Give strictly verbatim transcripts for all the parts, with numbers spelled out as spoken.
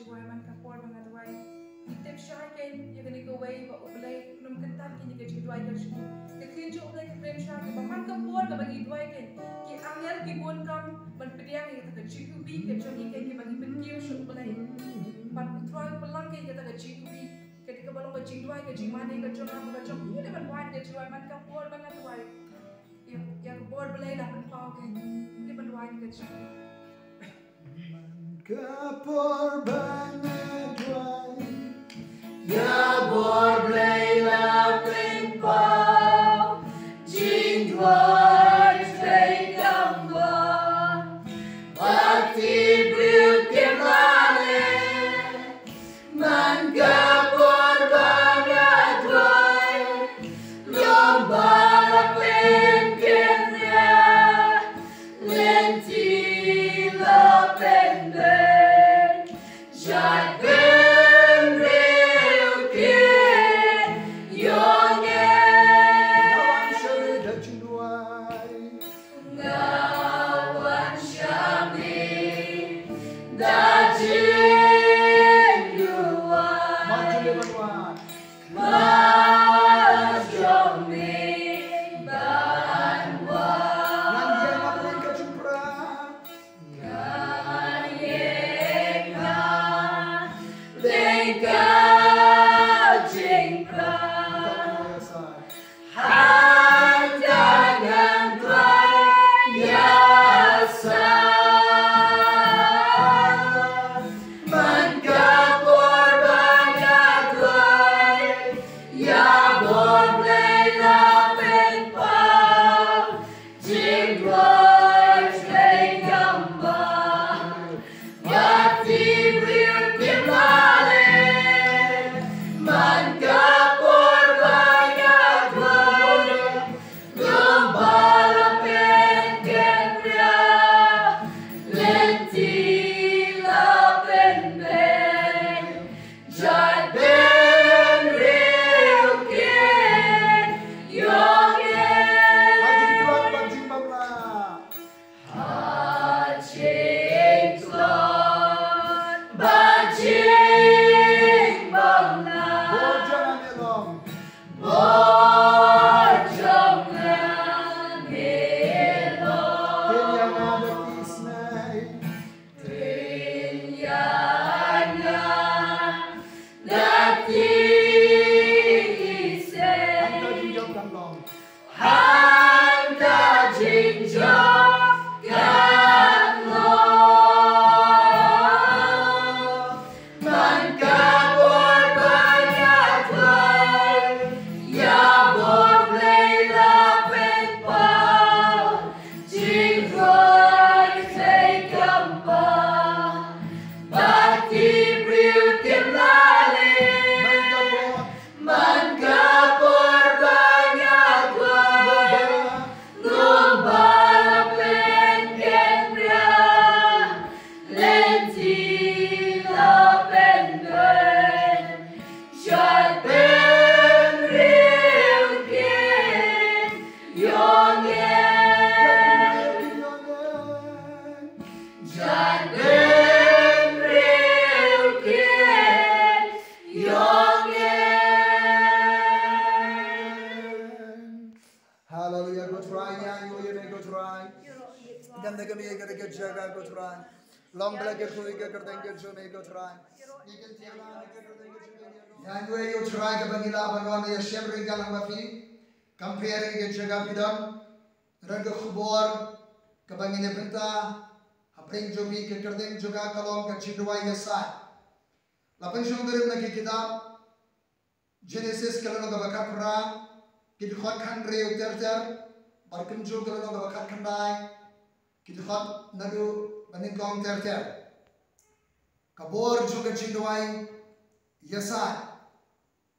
Duwai man ka por ba nga duwai. Ngi tip shai kein ïa kane kawei ba U Blei um kyntait kein ïa ka jingduwai ka jong ngi. Ka ktien jong U Blei ka kren shai kein ba man ka por kaba ngi duwai kein, ki angel ki bun kam ban pdiang ïa kata ka jingïohi ka jong ngi kein, kiba ngi pynkiew sha U Blei. Bad U Trai u pynlang kein ïa kata ka jingïohi. Ka dei kaba long ka jingduwai ka jingmane ka jong nga bad ka jong phi. Ngi dei ban duwai ka jingduwai man ka por ba nga duwai. Ïa, ïa ka bor Blei la pynpaw kein. Ngi dei ban duwai ka jingduwai. Ka por ba nga duwai, ïa bor Blei la pynpaw. Jingduwai Blei kam ba, ba ti briew kim la leh. Man ka por ba nga duwai, lum ba la pynkynriah, lynti la pynbeit, jait bynriew kin ïoh ngi. Nga wan sha me da jingduwai. Nga wan sha me da jingduwai. Ma jong me ban wan. Ma jong me ban wan. Ngan ïeng ha pdeng ka jingpra. Ngan ïeng ha pdeng ka jingpra. Hangta ngan duwai ïa Saw. Man ka por ba nga duwai, ïa bor Blei la pynpaw. Jingduwai Blei kam ba, ba ti briew kim la leh. Man ka por ba nga duwai, lum ba la pynkynriah, lynti la pynbeit, jait bynriew kin ïoh ngi. Ha jingtlot bad jingbymlah. Ha jingtlot bad jingbymlah. Bor jong nga me long. Bor jong nga me long. Pynïaid nga da ki isnei. Pynïaid nga da ki isnei. Hangta jingjop kan long. Hangta jingjop kan long. Man ka por ba nga duwai, ïa bor Blei la pynpaw. Jingduwai Blei kam ba, ba ti briew kim la leh. Man ka por ba nga duwai, lum ba la pynkynriah, lynti la pynbeit, jait bynriew kin ïoh ngi. Jait bynriew kin ïoh ngi. Haleluya, ko Trai, ngi ainguh ïa me ko Trai. Ngi kynmaw ïa kane ka jaka ko Trai. Long ba la kyrkhu ïa ka kyrteng ka jong me ko Trai. Ngi kynmaw ïa ka kyrteng ka jong me. Ngi ainguh ïa ko Trai kaba ngi lah ban wan ïashem ryngkat lang bad phi. Compare ïa ka jaka phi don. Ran ka khubor kaba ngin ïa bynta hapdeng jong phi, ka kyrteng jong ka ka long ka jingduwai ïasaid. La pynshong rim na ki kitab Genesis ka lynnong kaba khatphra, ki dkhot khathynriew ter ter, bad kumjuh ka lynnong kaba khatkhyndai, ki dkhot naduh ba nyngkong ter ter. Ka bor jong ka jingduwai ïasaid.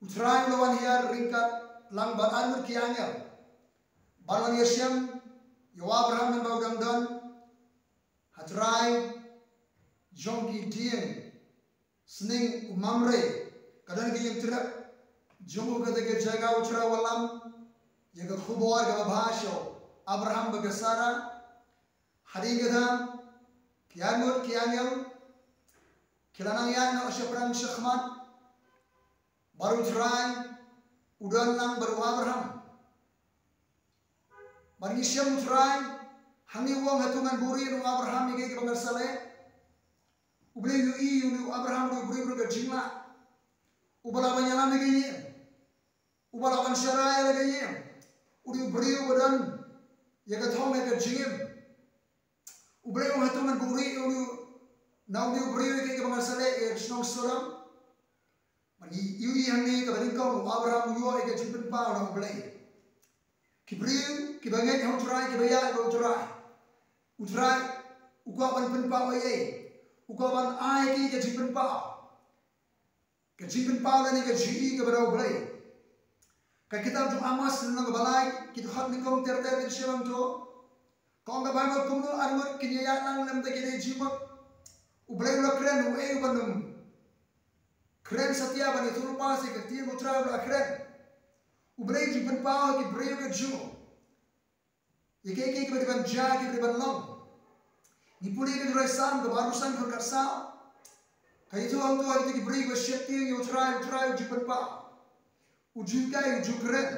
U Trai u la wan hiar ryngkat lang bad arngut ki angel, ban wan ïashem ïa u Abraham mynba u dang don ha trai jong ki dieng sneng u Mamre. Ka don ka ïing trep jong u, kata ka jaka u Trai u wallam ïa ka khubor kaba bha sha u Abraham bad ka Sara. Hadien kata, ki arngut ki angel Ki la nang ïaid noh shaphrang shakhmat bad U Trai, u don lang bad u Abraham. Bad ngi shem U Trai, hangne u ong hato ngan buhrieh ïa u Abraham ïa kaei kaba ngan sa leh. U Blei u ïohi ïa u Abraham u dei u briew uba don ka jinglah, uba lah ban ïalam ïa ka ïing, uba lah ban shara ïa la ka ïing, u dei u briew uba don ïa ka thong ïa ka jingim. U Blei u ong hato ngan buhrieh ïa u, na u dei u briew ïa kaei kaba ngan sa leh ïa ka shnong Sodom. Bad ngi ïohi hangne kaba nyngkong u Abraham u ïoh ïa ka jingpynpaw na U Blei. Ki briew kiba ngeit ha U Trai, kiba ïaid bad U Trai, U Trai u kwah ban pynpaw eiei? U kwah ban ai ïa ki ka jingpynpaw. Ka jingpynpaw lane ka jingïohi kaba na U Blei. Ka kitab jong u Amos lynnong kaba lai, ki dkhot nyngkong ter ter, kin shem to. Ka ong ka Baibl, kumno arngut kin ïaid lang lymda ki dei jingmut? U Blei u la kren, uei uban ym kren satia ban ïathuhlypa ïa ka ktien U Trai? U la kren. U Blei u ju pynpaw ha ki briew ka jong u ïa kiei kiei kiba dei ban jia, kiba dei ban long. Ngi pule ha ka Trai Salm kaba arphew san, dkhot khatsaw. Ka ïathuh hangto ïa kita ki briew kiba sheptieng ïa U Trai, U Trai u ju pynpaw, u ju hikai, u ju kren.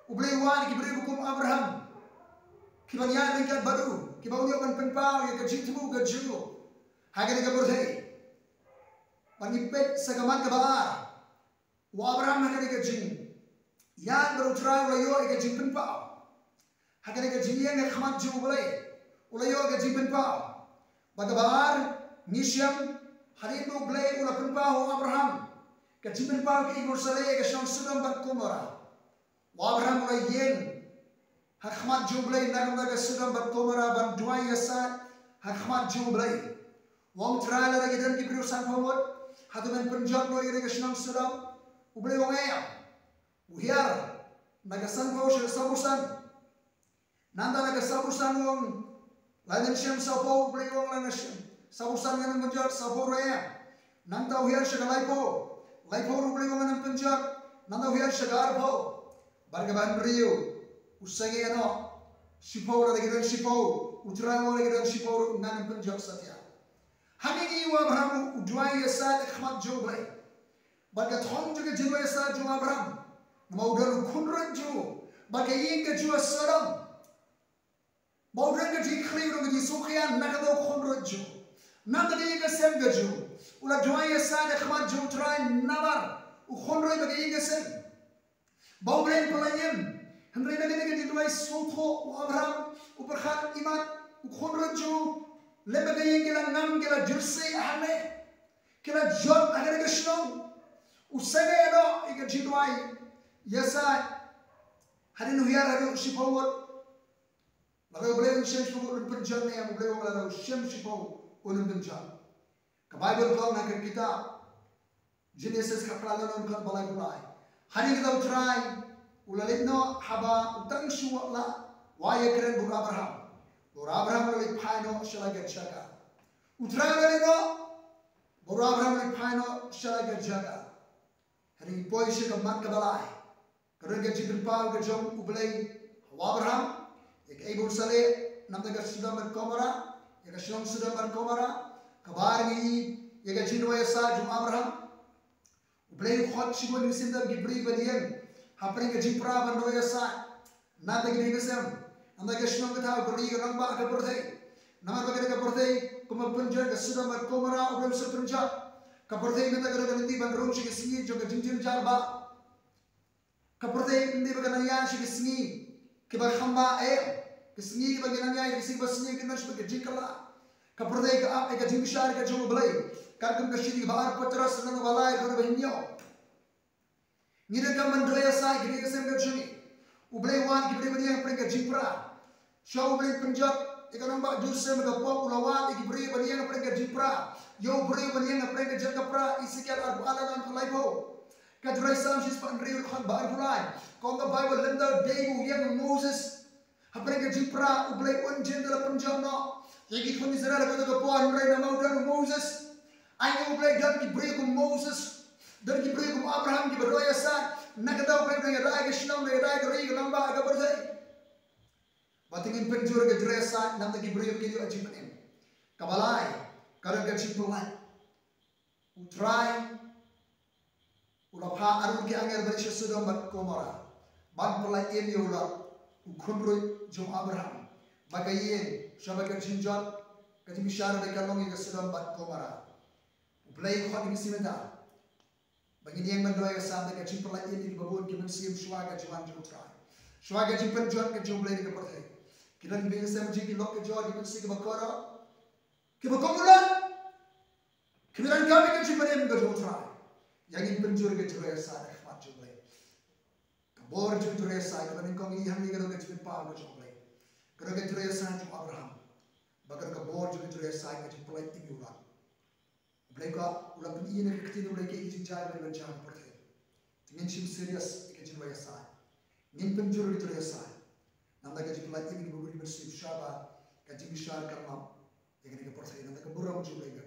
U Blei u wad ïa ki briew kiba kum Abraham, kiban ïaid ryngkat bad u, kiba u ïoh ban pynpaw ïa ka jingthmu ka jong u ha kane ka pyrthei. Bad ngi peit sa ka mat kaba ar. U Abraham ha kane ka jingïaid bad U Trai u la ïoh ïa ka jingpynpaw. Ha kane ka jingïeng ha khmat jong U Blei u la ïoh ïa ka jingpynpaw. Bad kaba ar, ngi shem, hadien ba U Blei u la pynpaw ha u Abraham ka jingpynpaw kaei kaba un sa leh ïa ka shnong Sodom bad Gomorrah, u Abraham u la ïeng ha khmat jong U Blei na ka bynta ka Sodom bad Gomorrah, ban duwai ïasaid ha khmat jong U Blei. U ong, Trai, lada ki don ki briew sanphew ngut, hato men pynjot noh ïa kane ka shnong Sodom? U Blei u ong, em. U hiar na ka sanphew sha ka sawphew san. Nangta na ka sawphew san u ong, lada ngan shem sawphew? U Blei u ong, lada ngan shem sawphew san ngan ym pynjot, sawphew ruh em. Nangta u hiar sha ka laiphew. Laiphew ruh U Blei u ong, ngan ym pynjot. Nangta u hiar sha ka arphew. Bad kaba hynriew u sangeh noh. Shiphew, lada ki don shiphew. U Trai u ong, lada ki don shiphew ruh ngan ym pynjot satia. Hangne ngi ïohi u Abraham u duwai ïasaid ha khmat jong U Blei. Bad ka thong jong ka jingduwai ïasaid jong u Abraham, namar u don u khunrit jong u bad ka ïing ka jong u ha Sodom. Ba u don ka jingkhlieh, u don ka jingsngewkhia na kata u khunrit jong u, na kata ka ïing ka sem ka jong u. U la duwai ïasaid ha khmat jong U Trai namar u khunrit bad ka ïing ka sem ba U Blei un pynlait ïa u. Hynrei na kane ka jingduwai sngewthuh, u Abraham u pyrkhat, imat, u khunrit jong u lem bad ka ïing ki la ngam, ki la jur sei hangne, ki la jot ha kane ka shnong. U sangeh noh ïa ka jingduwai ïasaid. Hadien u hiar haduh shiphew ngut, lada U Blei un shem shiphew ngut un pynjot ne em? U Blei u ong, lada u shem shiphew un ym pynjot. Ka Baibl ka ong ha ka kitab Jenesis ka phra lynnong, dkhot ba laiphew lai, hadien kata U Trai u la leit noh, haba u tang shu wad la wai ïakren bad u Abraham, bad u Abraham u la leit phai noh sha la ka jaka. U Trai u la leit noh, bad u Abraham u la leit phai noh sha la ka jaka. Hadien poi sha ka mat kaba lai, ka don ka jingpynpaw ka jong U Blei ha u Abraham ïa kaei ba un sa leh namar ka Sodom bad Gomorrah, ïa ka shnong Sodom bad Gomorrah. Kaba ar ngi ïohi ïa ka jingduwai ïasaid jong u Abraham. U Blei u khot shibun ïa ki symbai ki briew ban ïeng hapdeng ka jingpra ban duwai ïasaid. Namar ka ïing ka sem, namar ka shnong, ka thaw, ka ri, ka rangbah, ka pyrthei. Namar ba ka pyrthei kumba pynjot ka Sodom bad Gomorrah, U Blei u sa pynjot. Ka pyrthei mynta ka don ka lynti ban rung sha ki sngi jong ka jingjynjar ba Ka pyrthei mynta ba ka nang ïaid sha ki sngi kiba kham bha, eh, ki sngi kiba ngi nang ïaid, ki sngi ba sngi ki nang sha ka jingkylla. Ka pyrthei ka ap ïa ka jingbishar ka jong U Blei. Katkum ka shithi ba ar Petros lynnong ba lai, dkhot ba hynñiew. Ngi donkam ban duwai ïa ki briew ki sem ka jong ngi. U Blei u wad ki briew ban ïeng hapdeng ka jingpra. Shuwa U Blei un pynjot ïa ka nongbah Jerusalem na ka pop, u la wad ïa ki briew ban ïeng hapdeng ka jingpra. Ïa u briew ban ïeng hapdeng ka jingpra, Esekiel arphew ar, lynnong ba laiphew. Ka Trai Salm shispah hynriew, dkhot ba arphew lai. Ka ong ka Baibl, lymda dei ba u ïeng u Moses hapdeng ka jingpra, U Blei un jin da la pynjot noh ïa ki khun Israel ha kata ka por, hynrei namar u don u Moses. Ai ngi, U Blei don ki briew kum Moses, don ki briew kum Abraham kiba duwai ïasaid. Na kata U Blei u dang ïada ïa ka shnong, u dang ïada ïa ka ri, ka nongbah, ka pyrthei. Ba te ngin pynjur ka jingduwai ïasaid namar ki briew kin ïoh jingpynim. Kaba lai, ka don ka jingpyllait. U Trai u la phah arngut ki angel ban ïaid sha Sodom bad Gomorrah ban pyllait im ïa u Lot, u khunrwit jong u Abraham, ba ka ïing, sha ba ka jingjot, ka jingbishar ba kan long ïa ka Sodom bad Gomorrah. U Blei u khot ïa ngi mynta ba ngin ïeng ban duwai ïa ka Salem da ka jingpyllait im ïa kiba bun ki mynsiem shuwa ka jingwan jong u Trai, shuwa ka jingpynjot ka jong u Blei ha ka pyrthei. Ki don kiba ïeng sha ka jingpyllait im, ki lok ki jor, ki mynsiem kiba kordor, kiba kum u Lot, kiba donkam ïa ka jingpynim ka jong u Trai. Ïa ngin pynjur ka jingduwai ïa ka Salem ha khmat jong u Blei. Ka bor jong ka jingduwai ïa ka Salem kaba nyngkong ïa ngi hangne ka dei ka jingpynpaw ka jong u Blei. Ka dei ka jingduwai ïa ka Salem jong u Abraham. Ba ka dei ka bor jong ka jingduwai ïa ka Salem ka jingpyllait im ïa u Lot. U Blei ka, u la pyni na ka ktien u Blei ka jingjia kaba dei ban jia ha ka pyrthei. Te ngin shim serious ïa ka jingduwai ïa ka Salem. Ngin pynjur ka jingduwai ïa ka Salem. Namar ka jingpyllait im ïa kiba bun ki mynsiem shuwa ba ka jingbishar kan long ïa kane ka pyrthei. Namar ka burom jong u Blei.